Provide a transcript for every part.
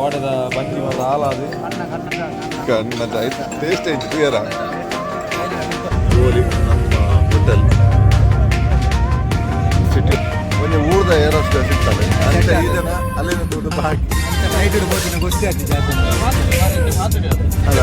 ಕೋಡೆದ ಬಂಜಿ ಮಾತ ಹಾಲಾದು. ಕಣ್ಣ ಟೇಸ್ಟ್ ಐತಿ ಕ್ಲಿಯರ. ನಮ್ಮ ಹೋಟೆಲ್ ಸಿಟಿ ಒಂಜಿ ಊರ್ದ ಏರ್ ಹೋಸ್ಟೆಸ್ ಸಿಗ್ತದೆ ಅಂತ ಈ ಜನ ಅಲ್ಲಿನ ದುಡ್ಡು ಬಾಕಿ. ನೈಟ್ ಹೋಗ್ತೀನಿ, ಗೊತ್ತೇ ಆಗ್ತದೆ. ಅಲ್ಲ.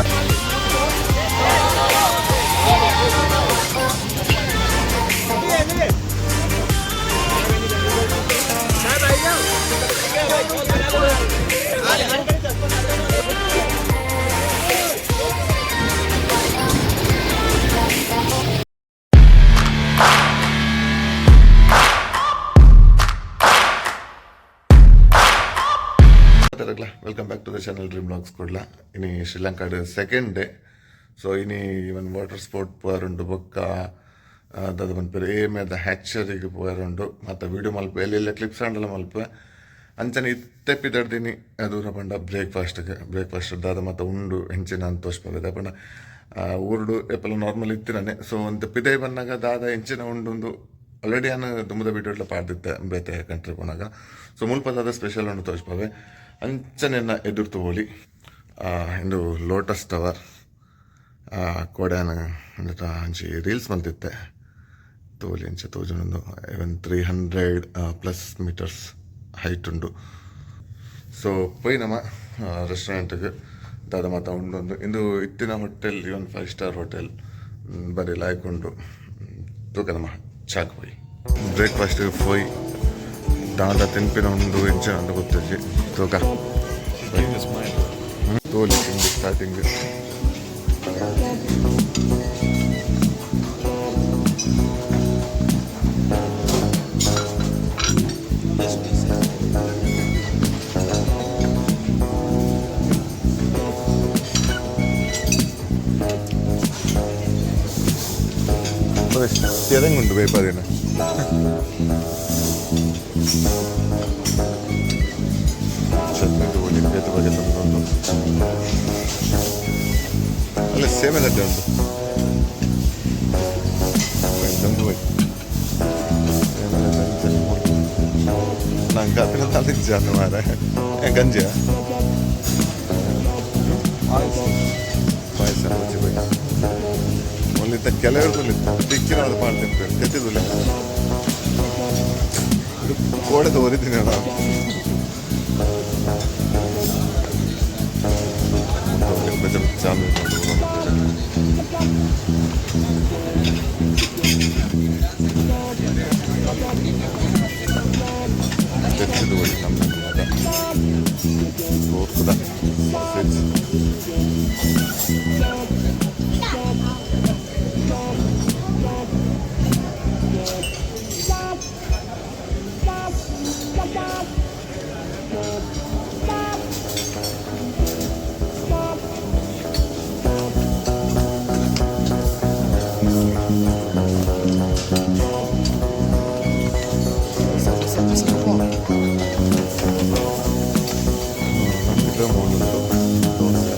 Welcome back to the channel Dream Blogs Kudla. ಇನಿ ಶ್ರೀಲಂಕಾಡ್ ಸೆಕೆಂಡ್ ಡೇ. ಸೊ ಇನಿ ಇವನ್ ವಾಟರ್ ಸ್ಪೋರ್ಟ್ ಪೋಯರುಂಡು, ಬೊಕ್ಕ ದಾದ ಪನ್ಪೆರ್ ಏಮೆದ ಹ್ಯಾಚರಿಗೆ ಪೋಯರುಂಡು. ಮತ್ತು ವೀಡಿಯೋ ಮಲ್ಪ ಎಲ್ಲೆಲ್ಲ ಕ್ಲಿಪ್ಸ್ ಆಂಡಲ ಮಲ್ಪೆ. ಅಂಚನೆ ಇತ್ತೆ ಪಿದಡ್ದಿನಿ ದೂರ ಪಂಡ ಬ್ರೇಕ್ಫಾಸ್ಟ್ಗೆ. ಬ್ರೇಕ್ಫಾಸ್ಟ್ ದಾದ ಮತ್ತು ಉಂಡು, ಎಂಚಿನ ಅಂತ ತೋಜ್ಪಾವೆ. ಪಂಡ ಊರುಡು ಏಪಲ ನಾರ್ಮಲ್ ಇತ್ತಿನನೆ. ಸೊ ಒಂತೆ ಪಿದೈ ಬನ್ನಗ ದಾದ ಎಂಚಿನ ಉಂಡು. ಆಲ್ರೆಡಿ ನಾನು ದುಂಬುದ ವೀಡಿಯೋಡ್ಲ ಪಾಡ್ದಿತ್ತೆ ಬೇತೆ ಕಂಟ್ರಿ ಪೋನಾಗ. ಸೊ ಮುಲ್ಪ ದಾದ ಸ್ಪೆಷಲ್ ಉಂಡು ತೋಜ್ಪಾವೆ. ಅಂಚನೆ ಎದುರು ತೋಲಿ ಇಂದು ಲೋಟಸ್ ಟವರ್. ಕೋಡ್ಯಾನ ಅಂಚಿ ರೀಲ್ಸ್ ಮಲ್ತಿತ್ತೆ. ತೋಲಿ ಅಂಚ ತೋಜುಂಡು. Even 300+ meters height ಉಂಡು. ಸೊ ಪೋಯಿ ನಮ್ಮ ರೆಸ್ಟೋರೆಂಟ್ಗೆ, ದಾದ ಮಾತ ಉಂಡೊಂದು. ಇಂದು ಇತ್ತಿನ ಹೋಟೆಲ್ ಇವನ್ ಫೈವ್ ಸ್ಟಾರ್ ಹೋಟೆಲ್, ಬರೀ ಲಾಯ್ಕ್ ಉಂಡು. ತೂಕ ನಮ್ಮ ಚಾಕ್ ಪೋಯಿ ಬ್ರೇಕ್ಫಾಸ್ಟ್ ಪೋಯ್ ದಾದ ತಿನ್ಪಿನ ಉಂಡು, ಎಂಚಿನ ಅಂತ ಗೊತ್ತಿಜ್ಜಿ. ತೂಕ ತೋಲಿ ತಿಂಡಿ ಸ್ಟಾರ್ಟಿಂಗ್. ಉಂಟು ಪೇಪರಿನ. ಚಟ್ನಿ ತಗೊಳ್ಳಿ, ಬೇತೆ ಬಗೆ ಉಂಟು. ಅಲ್ಲ, ಸೇಮೆ ಲಡ್ಡು ಉಂಟು. ದಮ್ಮು ಹೋಯ್ ಸೇಮೆ ಲಡ್ಡು. ನಂಗೆ ಕಾಪಿನ ತಾಲಿಜ್ಜ ಮಾರೆ. ಗಂಜಿಯ ಪಾಯಸ ಮುಚ್ಚಿ ಹೋಯ್. ಒಲ್ಲಿತ್ತ ಕೆಲವರು ದಿಕ್ಕಿನ ಅದು ಪಾಡ್ತಿರ್ತಾರೆ ತೆತ್ತಿದುಲ್ಲ. ಇದು ಕೋಡೆದ ಒರಿದಿನ. ಚಾಲು. ತೆತ್ತಿದು ಒಳ್ಳೆ ನಮ್ಮ ಪೋರ್ಕುದ ಸಾಸೇಜ್. ನಮ್ಗೆ ಉಂಟು ದೋಸೆ.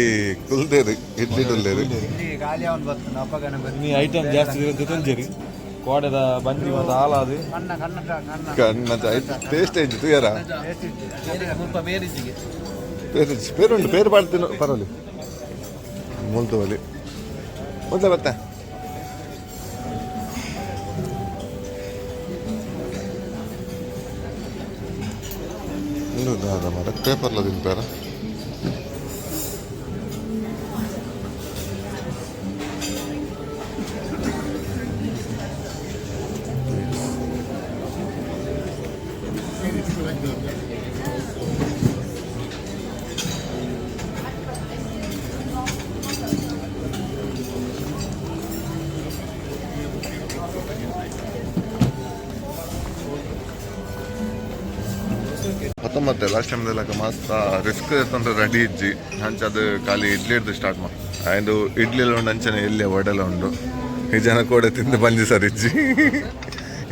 ಈ ಕುಲ್ದೇರು ಇಡ್ಲಿ ಡುಲ್ಲೇರು. ಇಲ್ಲಿ ಖಾಲಿ ಅವನು ಬರ್ತದೆ ಅಪ್ಪಗನ. ಇನಿ ಐಟಮ್ ಜಾಸ್ತಿ ಇರುತ್ತೆ ತಂಜೇರಿ. ಕೋಡೆದ ಬಂಜಿ ಮಾತ ಹಾಲಾದು. ಕಣ್ಣ ಕಣ್ಣ ಕಣ್ಣ. ಕಣ್ಣ ಟೇಸ್ಟ್ ಐತಿ ತುಯರ. ಮುಲ್ಪ ಬೇರಿಜಿಗೆ. ಪೇರು ಪೇರುಂಟು, ಪೇರು ಪಾಡ್ತೀನಿ ಪರವಾಗಿ ಮುಲ್ತವಲಿ ಮೊದಲೇ ಬತ್ತ. ಉಂಡು ದಾದ ಮರ ಪೇಪರ್ಲ ತಿನ್ಪಾರ. 19 ಲಾಸ್ಟ್ ಟೈಮ್ ಮಸ್ತ್ ರಿಸ್ಕ್ ತಂದ್ರೆ ರೆಡಿ ಇಜ್ಜಿ. ಅಂಚ ಅದು ಖಾಲಿ ಇಡ್ಲಿ ಹಿಡ್ದು ಸ್ಟಾರ್ಟ್ ಮಾ ಇದು. ಇಡ್ಲಿ ಎಲ್ಲ ಉಂಡು, ಅಂಚನೆ ಎಲ್ಲಿ ವಡೆಲ್ಲ ಉಂಡು. ಈ ಜನ ಕೂಡ ತಿಂದು ಬಂಜಿ ಸರ್ ಇಜ್ಜಿ,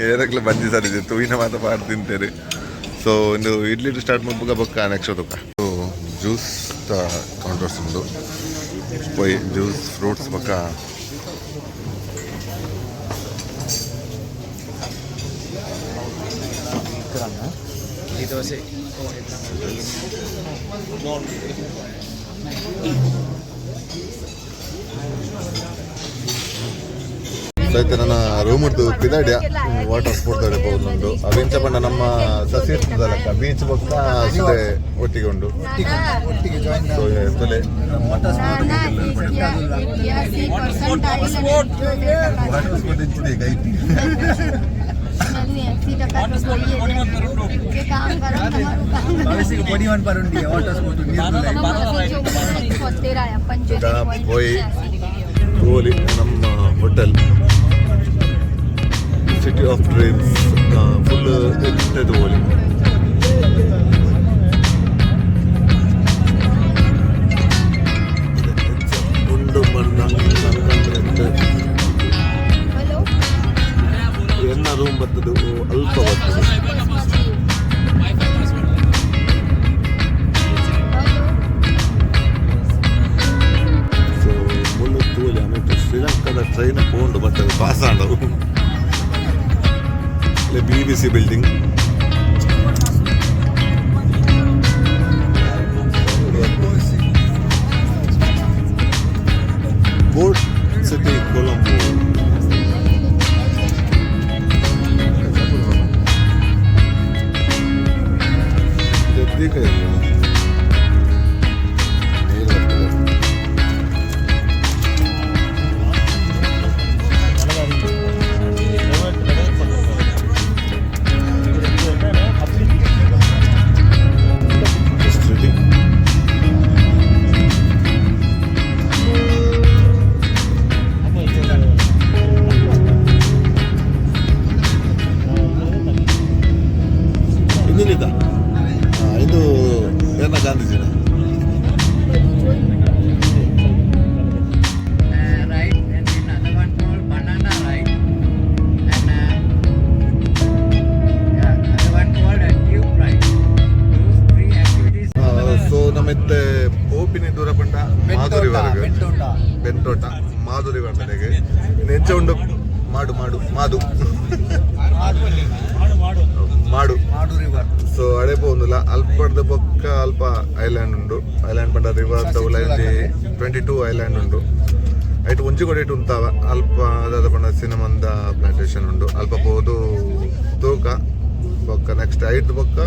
ಏರಕ್ಲೆ ಬಂಜಿ ಸರ್ ಇಜ್ಜಿ. ತೂಯಿನ ಮಾತ ಪಾಡ್ ತಿಂತೇರಿ. ಸೊ ಇಂದು ಇಡ್ಲಿ ಸ್ಟಾರ್ಟ್ ಮಲ್ಪುಗ, ಬೊಕ್ಕ ನೆಕ್ಸ್ಟ್ ತುಕ ಜ್ಯೂಸ್ ಕೌಂಟರ್ಸ್ ಉಂಡು. ಪೋಯ್ ಜ್ಯೂಸ್, ಫ್ರೂಟ್ಸ್ ಬೊಕ್ಕ. ಸಹಿತ ನನ್ನ ರೂಮ್ ಉಡ್ದು ಪಿದಾಡ್ಯ ವಾಟರ್ ಸ್ಪೋರ್ಟ್ ದಡೆ ಪೋದುಂಡು. ಅವೆಂಚ ಪಂಡ ನಮ್ಮ ಸಸಿ ಇರ್ತದಲ್ಲಕ್ಕ ಬೀಚ್ ಬೊಕ್ಕ ಸುದೆ ಒಟ್ಟಿಗೆ ಉಂಡು. ಒಟ್ಟಿಗೆ ಜಾಯಿನ್. ಸೊ ತೊಲೆ. Water sport. ವಾಟರ್ ಸ್ಪೋರ್ಟ್ ಇಂಚಿದೆ ಕೈತಿ. ಭವಿಷ್ಯಕ್ಕೆ ಪೊಡಿ ಒನ್ ಪರುಂಡಿ ವಾಟರ್ ಸ್ಪೋರ್ಟ್ ನೀರು. ಹೋಯಿ ತೋಲಿ ನಮ್ಮ hotel city of dreams full ಎತ್ತದು ಹೋಲಿ. ಉಂಡು ಬಣ್ಣ ಎತ್ತೆ. ಎನ್ನ ರೂಮ್ ಬರ್ತದೆ, ಅಲ್ಪ ಬರ್ತದೆ. ಸೊ ಮುಳ್ಳು ತೂಲಿ ಆಮೇಲೆ ಶ್ರೀಲಂಕಾದ ಟ್ರೈನ್ ಪೋಂಡು ಬರ್ತದೆ, pass ಆಂಡವು. BBC building, port city Colombo. ನೀರು ಬರ್ತದೆ. Street. ಇಂದಿನಿದ ಇದು ಏನ ಗಾಂಧೀಜಿನ Ride and then another one called banana ride and yeah, another one called a tube ride. Those three activities. So ನಮ್ಮಿತ್ತೆ ಓಪಿನಿ ದೂರ ಪಂಡ ಮಾಧುರಿ ವರ್ಗ ಬೆಂಟೋಟ ಮಾಧುರಿ ವರ್ಗಡೆಗೆ ಇನ್ನು ಎಂಚ ಉಂಡು ಮಾಡು ಮಾಡು ಮಾದು ಮಾಡು. ಮಾಡು ರಿವರ್. ಸೊ ಅಡೆ ಪೋಂದುಲ ಅಲ್ಪಡ್ದ ಬೊಕ್ಕ ಅಲ್ಪ ಐಲ್ಯಾಂಡ್ ಉಂಡು. ಐಲ್ಯಾಂಡ್ ಪಂಡ ರಿವರ್ ಒಂಜಿ 22 ಐಲ್ಯಾಂಡ್ ಉಂಡು. ಐಟ್ ಒಂಜಿ ಕೊಡಿಟ್ ಉಂತಾವ. ಅಲ್ಪ ದಾದ ಪಂಡ ಸಿನಿಮಂದ ಪ್ಲಾಂಟೇಶನ್ ಉಂಡು. ಅಲ್ಪ ಪೋದು ತೂಕ ಬೊಕ್ಕ ನೆಕ್ಸ್ಟ್ ಐಟ್ ಬೊಕ್ಕ.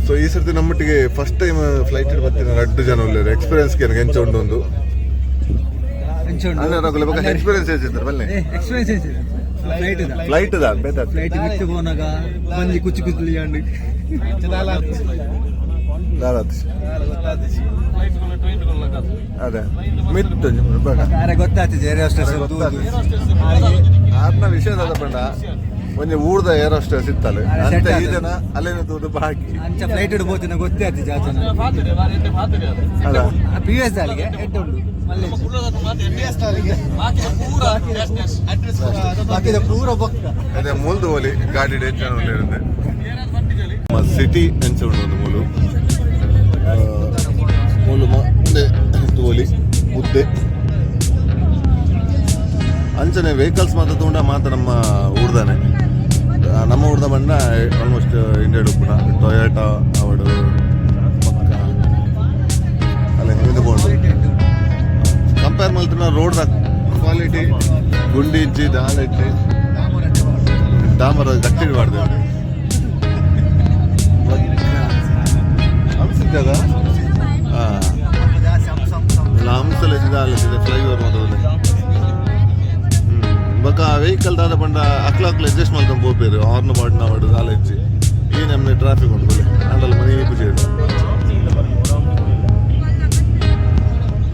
ಸೊ ಈ ಸರ್ತಿ ನಮ್ಮಟ್ಟಿಗೆ ಫಸ್ಟ್ ಟೈಮ್ ಫ್ಲೈಟ್ ಬರ್ತೀನಿ. ರಡ್ಡು ಜನ ಉಲ್ಲೇರು. ಎಕ್ಸ್ಪೀರಿಯನ್ಸ್ ಎಂಚ ಉಂಡು ಒಂದು ಅಣ್ಣ ಎಕ್ಸ್ಪೀರಿಯನ್ಸ್ ಹೇಳ್ತಿದ್ದಾರೆ ಬನ್ನಿ. Experience flight. ಫ್ಲೈಟ್ ದಾ ಬೇತಾತ್. ಫ್ಲೈಟ್ ಬಿಟ್ಟು ಪೋನಾಗ ಬಂಜಿ ಕುಚ್ಚು ಕುಚ್ಚಲಿ ಅಂಡ್ ದಾದಾತ್ ಅದೇ ಮಿತ್ತು ಬೇಡ. ಅರೆ ಗೊತ್ತಾಗ್ತದೆ ಏರ್ ಹೋಸ್ಟೆಸ್. ಆರ್ನ ವಿಷಯ ದಾದ ಪಂಡ ಒಂಜಿ ಊರ್ದ ಏರ್ ಹೋಸ್ಟೆಸ್ ಇತ್ತಲ್ಲ ಅರೆ ಅಂತ set ಈ ಜನ ಅಲ್ಲೇನ ತೂದು ಬಾಕಿ. ಅಂಚ ಫ್ಲೈಟ್ ಇಡ್ಬೋದಿನ ಗೊತ್ತೇ ಆಗ್ತದೆ ಜಾಜನ. ಅಲ್ಲ. ಪಿ ಎಸ್ ಅಲ್ಲಿಗೆ ಎಡ್ಡೆ ಉಂಡು ಬಾಕಿದ ಪೂರ ಬೊಕ್ಕ. ಅದೇ ಮೂಲ್ದು ಹೋಲಿ ಗಾಡಿ ಡೇಟ್ ಜನ ಇರುತ್ತೆ. ಸಿಟಿ ಎಂಚ ಉಂಡು ಒಂದು ಮೂಲು ಆ, ಮೂಲು ಮುಂದೆ ತೋಲಿ ಮುದ್ದೆ ಅಂಚನೆ ವೆಹಿಕಲ್ಸ್ ಮಾತ್ರ ತಗೊಂಡ ಮಾತ್ರ ನಮ್ಮ ಊರ್ದಾನೆ. ಆ, ನಮ್ಮ ಊರ್ದ ಬಣ್ಣ ಆಲ್ಮೋಸ್ಟ್ ಇಂಡಿಯಾ ಉಪ್ಪುನ ಟೊಯೋಟಾ ಅವಡು ಪಕ್ಕ ಅಲ್ಲೇ ಇದು ಬೋರ್ಡ್ ಕಂಪೇರ್ ಮಲ್ತಿನ ರೋಡ್ ಕ್ವಾಲಿಟಿ ಗುಂಡಿ ಇಜ್ಜಿ ದಾಲ ಇಜ್ಜಿ ಡಾಮರ್ ಗಟ್ಟಿ ಮಾಡ್ದೆ ಹಂಸಿದ್ದದ ಹಾಂ ಹಂಸಲ ದಾಲ ಫ್ಲೈಓವರ್ ಮೊದಲು ಬೊಕ ವೆಹಿಕಲ್ ದಾದ ಪಂಡ ಅಕ್ಲ ಅಕ್ಲ ಅಡ್ಜಸ್ಟ್ ಮಲ್ತೊಂದು ಪೋಪೇರು ಹಾರ್ನ್ ಪಾಡ್ನ ಅವಡು ದಾಲ ಇಜ್ಜಿ. ಈ ನಮ್ನೆ ಟ್ರಾಫಿಕ್ ಉಂಟು ಬಲೆ ಅಂಡಲ ಮನೆ ಪೂಜೆ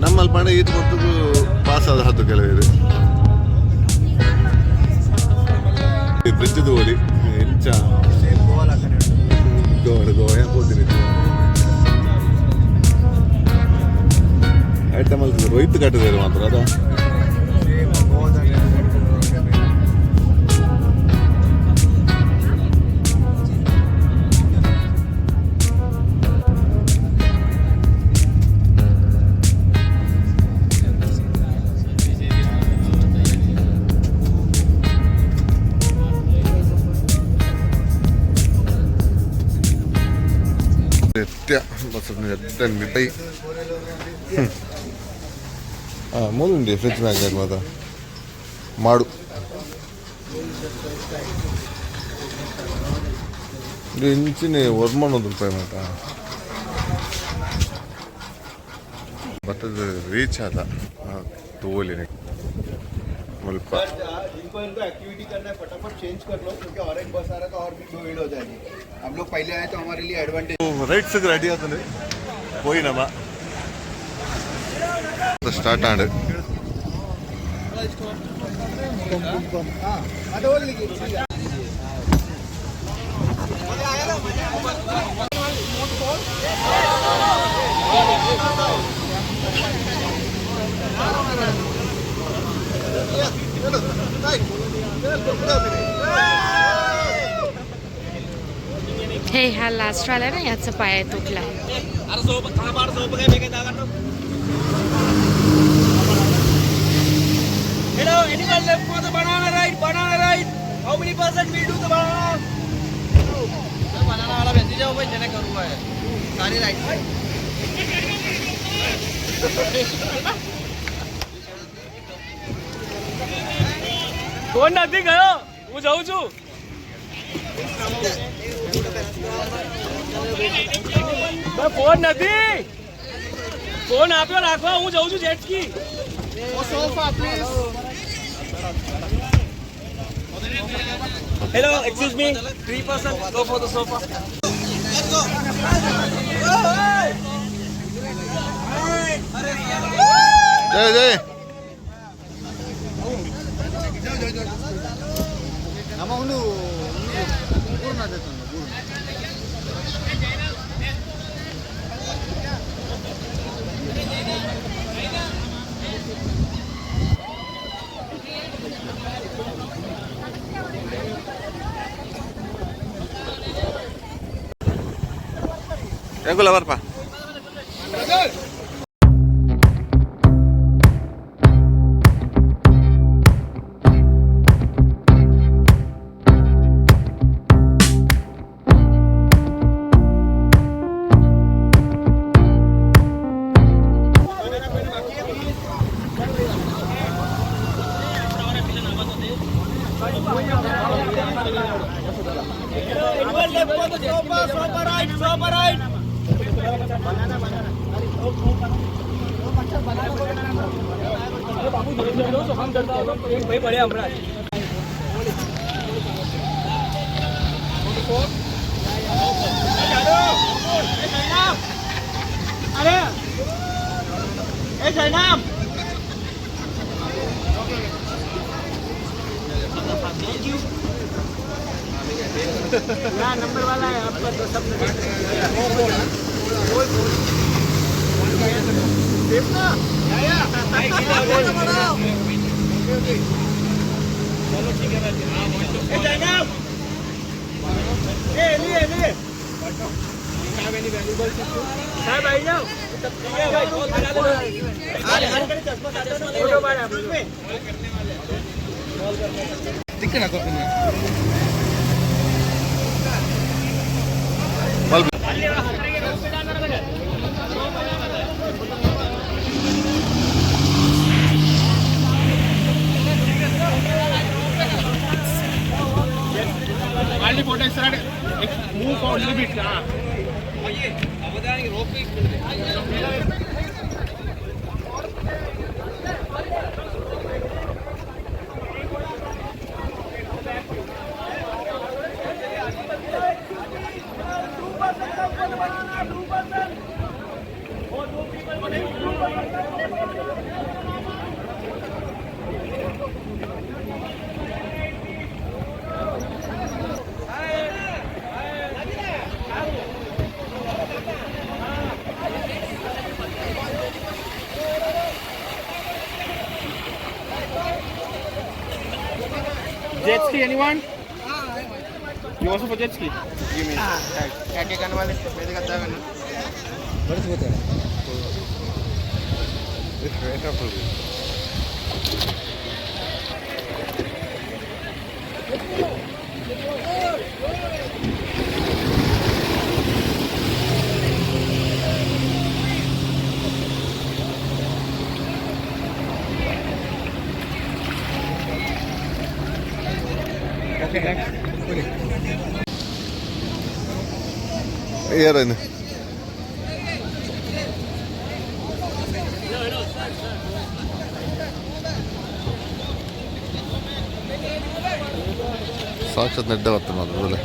ನಮ್ಮಲ್ಲಿ ಪಂಡ ಈತ್ ಹೊತ್ತುಗು ಪಾಸ್ ಆದ ಹತ್ತು ಕೆಲವರು ಬ್ರಿಡ್ಜ್ ಹೋಲಿ ಎಂಚ ಗೋವಾ ಗೋವಾ ಹೋಗ್ತೀನಿ ಐಟಮ್ ಅಲ್ಲಿ ರೋಹಿತ್ ಕಟ್ಟಿದ್ದಾರೆ ಮಾತ್ರ ಅದ. ಸತ್ಯ ಬಸ್ ಬೈ ಹಾಂ ಮೂಲುಂಡಿ ಫ್ರಿಜ್ ಮ್ಯಾಗ್ನೆಟ್ ಮಾತ್ರ ಮಾಡು. ಇದು ಇಂಚಿನ ಒರ್ಮನ್ ಒಂದು ರೂಪಾಯಿ ಮಾತ ಬತ್ತದ ರೀಚ್ ಆದ ತೋಲಿನ ಮುಲ್ಪ. जिनको इनको एक्टिविटी करना है फटाफट चेंज कर लो, क्योंकि और एक बस आ रहा है तो और भी भीड़ हो जाएगी। हम लोग पहले आए तो हमारे लिए एडवांटेज। ರೈಟ್ಸ್ ರೆಡಿ ಆತಂದ್ರೆ ಪೋಯಿನಮ್ಮ ಸ್ಟಾರ್ಟ್ ಆಂಡ್. हे हा लास्ट वाला ना, याचा पाय तुटला. Hello, anyone left for the banana ride? Banana ride. How many percent we do the banana? बनाना वाला भेजी जाओ भाई, જેને કરવું હોય સારી રાઈડ. ફોન નથી ગયો, હું જઉં છું. ફોન નથી, ફોન આપ્યો રાખવા, હું જઉં છું jet ski. Sofa please. Hello, excuse me, three person go for the sofa. ಜೈ ಜೈ. ನಮ್ಮ ಒಂದು ಪೂರ್ಣ ಪೂರ್ಣ. ಎಂಕುಲ ಬರ್ಪ. Anyone left for the sofa? Sofa ride, sofa ride. ભાઈ પડ્યા હમણાં. અરે એ જયનામ. नंबर वाला है आपका तो सब। ए जयनाम, એ એલી એલી સાહેબ આવી જાઓ. ફોટો પાડે આપણે. Jet ski, anyone? You also for jet ski? Give me. क्या करने वाले मेरे का दागा. ಏರೇನು ಸಾಕ್ಷಾತ್ ನೆಡ್ಡೆ ಬರ್ತದೆ ಮಾತ್ರ ಒಳ್ಳೆ.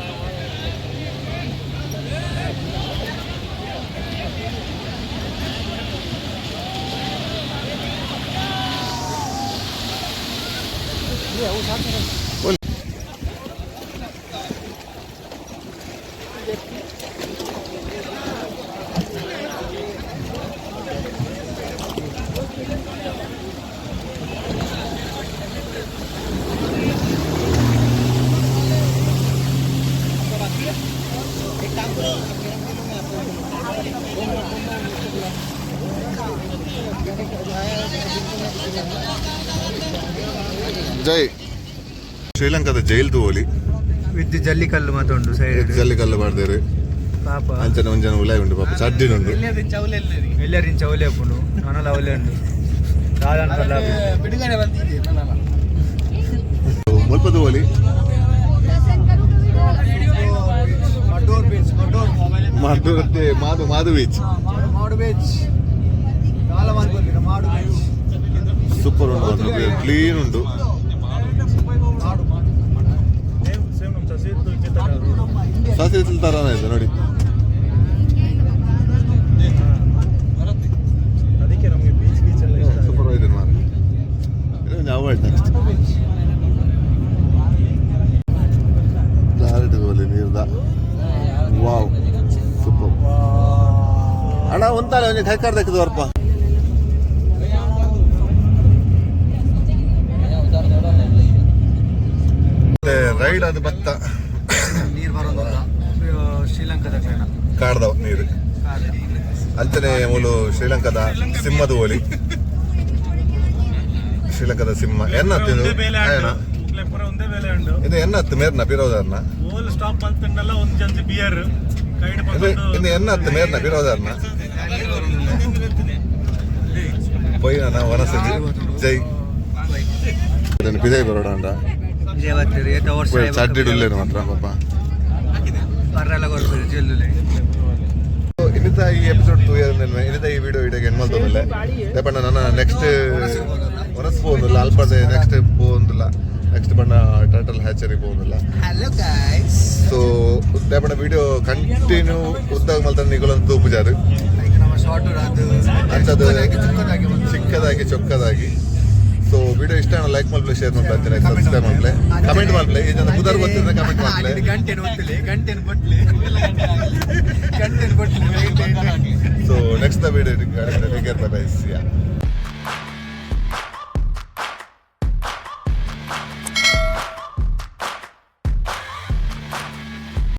ಜೈ ಶ್ರೀಲಂಕಾದ ಜೈಲ್ ತೂವೊಲಿ. ವಿದ್ ಜಲ್ಲಿಕಲ್ಲು ಮಾತುಂಡು ಸೈಡ್. ಜಲ್ಲಿಕಲ್ಲು ಪಾಡ್ದೇರು. ಪಾಪ. ಅಂಚನೆ ಒಂಜನ ಉಲಾಯಿ ಉಂಡು ಪಾಪ, ಚಡ್ಡಿನ ಉಂಡು. ಎಲ್ಲರಿನ ಚೌಲೆ ಉಪ್ಪುಂಡು, ನನಲ ಅವಲೆ ಉಂಡು ದಾದಾನ್ ಪಲ್ಲ. ಮುಲ್ಪ ತೂವೊಲಿ. ಮಡೂರ್ ಬೀಚ್, ಮಡೂರ್. ಮಾಡು ಮಾದು ಮಾದು ಬೀಚ್. ಮಾಡು ಬೀಚ್ ಕಾಲಮಾನ್ ಮಾಡು ಬೀಚ್. ಸೂಪರ್ ಉಂಡು, ಕ್ಲೀನ್ ಉಂಡು. ಸಸಿ ತರಾನೇ ಇದೆ ನೋಡಿ. ಅದಕ್ಕೆ ನಮಗೆ ಬೀಚ್ ಗೀಚ್ ಎಲ್ಲ ಇಷ್ಟ. ಸೂಪರ್ ಆಗಿದೆ ಮಾರ್ರೆ. ಇದು ಅವಾಯ್ಡ್ ನೆಕ್ಸ್ಟ್ ಕ್ಲಾರಿಟಿ ತೋಲಿ ನೀರ್ದ. Wow, super. ಅಣ್ಣ, ಒಂತಾಳೆ ಒಂಜಿ ಕೈ ಕಾರ್ದಕ್ಕಿದ್ದು ವರ್ಪ. ರೈಡ್ ಅದು ಭತ್ತ. ನೀರು ಬರೋದಿಲ್ಲ ಶ್ರೀಲಂಕಾದ ಕಣ. ಕಾಡ್ದವ ನೀರು. ಅಂಚನೆ ಮೂಲು ಶ್ರೀಲಂಕಾದ ಸಿಂಹದ ಹೋಲಿ. ಶ್ರೀಲಂಕಾದ ಸಿಂಹ ಎನ್ನತ್ತು ಇದು? ಏನ? ಪೂರ ಒಂದೇ ಬೇಲೆ ಉಂಡು. ಇದು ಎನ್ನತ್ತು ಮೇರ್ನ ಪಿರೋದಾರ್ನ? ಓಲ್ ಸ್ಟಾಪ್ ಮಲ್ತಂಡಲ್ಲ ಒಂದು ಜಂಜಿ ಬಿಯರ್ ಕೈಡ್. ಇದು ಇನ್ನು ಎನ್ನತ್ತು ಮೇರ್ನ ಪಿರೋದಾರ್ನ ಪೊಯ್ಯನ ವನಸಜಿ ಜೈ. ಇದನ್ನು ಪಿದೈ ಬರೋಣ ಅಂಡ. ಏತ ವರ್ಷ. ಚಡ್ಡಿ ಉಲ್ಲೇನು ಮಾತ್ರ ಪಾಪ. ಬರ್ರೆಲ್ಲ ಕೊಡ್ತೀರಿ ಜೆಲ್ಲುಲೆ. ಇನ್ನಿತ ಈ ಎಪಿಸೋಡ್ ತೂಯರ್, ಇನ್ನಿತ ಈ ವಿಡಿಯೋ ಇಡಗೆ ಎನ್ ಮಲ್ತೊಂದುಲ್ಲೆ. ಪಂಡ ನನ್ನ ನೆಕ್ಸ್ಟ್ ವನಸ್ ಪೋವೊಂದುಲ್ಲ, ಅಲ್ಪದ ನೆಕ್ಸ್ಟ್ ಪೋವೊಂದುಲ್ಲ. ನೆಕ್ಸ್ಟ್ ಬಣ್ಣ ಟರ್ಟಲ್ ಹ್ಯಾಚರಿ ಪೋವೊಂದುಲ್ಲ. Hello guys. So ಪಂಡ ವಿಡಿಯೋ ಕಂಟಿನ್ಯೂ ಉದ್ದಾಗ ಮಲ್ತಂಡ ನಿಗುಲಂತ ತೂಪುಜಾರು. ನಮ್ಮ ಶಾರ್ಟ್ ಅದು. ಅಂಚದ. ಚಿಕ್ಕದಾಗಿ ಬಂತು. ಚಿಕ್ಕದಾಗಿ ಚೊಕ್ಕದಾಗಿ. ಸೊ ವಿಡಿಯೋ ಇಷ್ಟ ಲೈಕ್ ಮಲ್ಪ್ಲೆ, ಶೇರ್ ಮಲ್ಪ್ಲೆ, ಸಬ್ಸ್ಕ್ರೈಬ್ ಮಲ್ಪ್ಲೆ, ಕಮೆಂಟ್ ಮಲ್ಪ್ಲೆ. ಈ ಜನ ಬುಧರ್ ಗೊತ್ತಿದ್ರೆ comment ಮಲ್ಪ್ಲೆ. ಗಂಟೆನ ಒತ್ತಲಿ, ಗಂಟೆನ ಬಟ್ಲಿ, ಗಂಟೆನ ಬಟ್ಲಿ. So next video take care, bye bye.